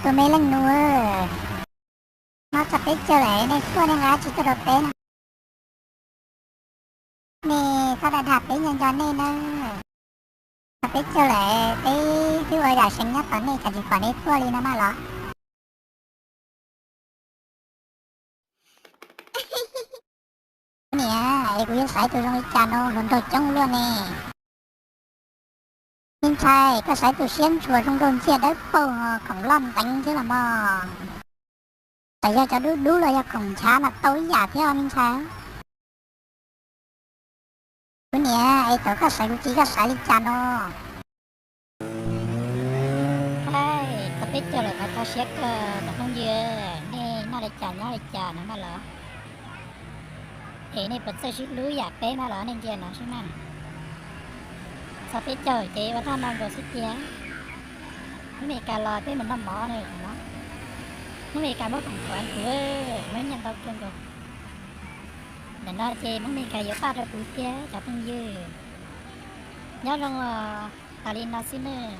Tus me leej nus, nyob txog peb caug lawm nej tuaj nej nqa dab tsi tuaj rau peb no? Nej txhob dag dag peb nco nco nej nawb. Txog peb caug lawm peb twb ua yam seev nyob tos nej cas tsis pom nej tuaj li no mas los? Niam, es kuv yuav xaiv tus zoo li cas no, hluas nraug coob luaj ne. Me ntxhais, koj xaiv tus siab ntshua zoo nraug ntxiag dawb paug, khoom loj nteev thiab los mog. Txawm yog cov dub dub los yog khoom nchav mas tau ib yam thiab os me ntxhais. Kuv niam, es thaum koj xaiv kuv txiv koj xaiv li cas no? Txog peb caug lawm mas txog siab kawg cov phooj ywg, nej noj li cas nyob li cas no mas los? Es nej puas txawj sib hlub yam peb mas los nej ntsia no sib mas. Txog peb caug ces ua tag no nkaus xwb tiag. Hnub Mes Kas los peb mus noj mov no. Hnub Mes Kas muab khoom kuv, muab nyiaj ntau kawg nkaus. Ntawm no ces Hmoob Mes Kas yuav paj rau kuv thiab cov phooj ywg. Nyob zoo, tas li no xwb nawb.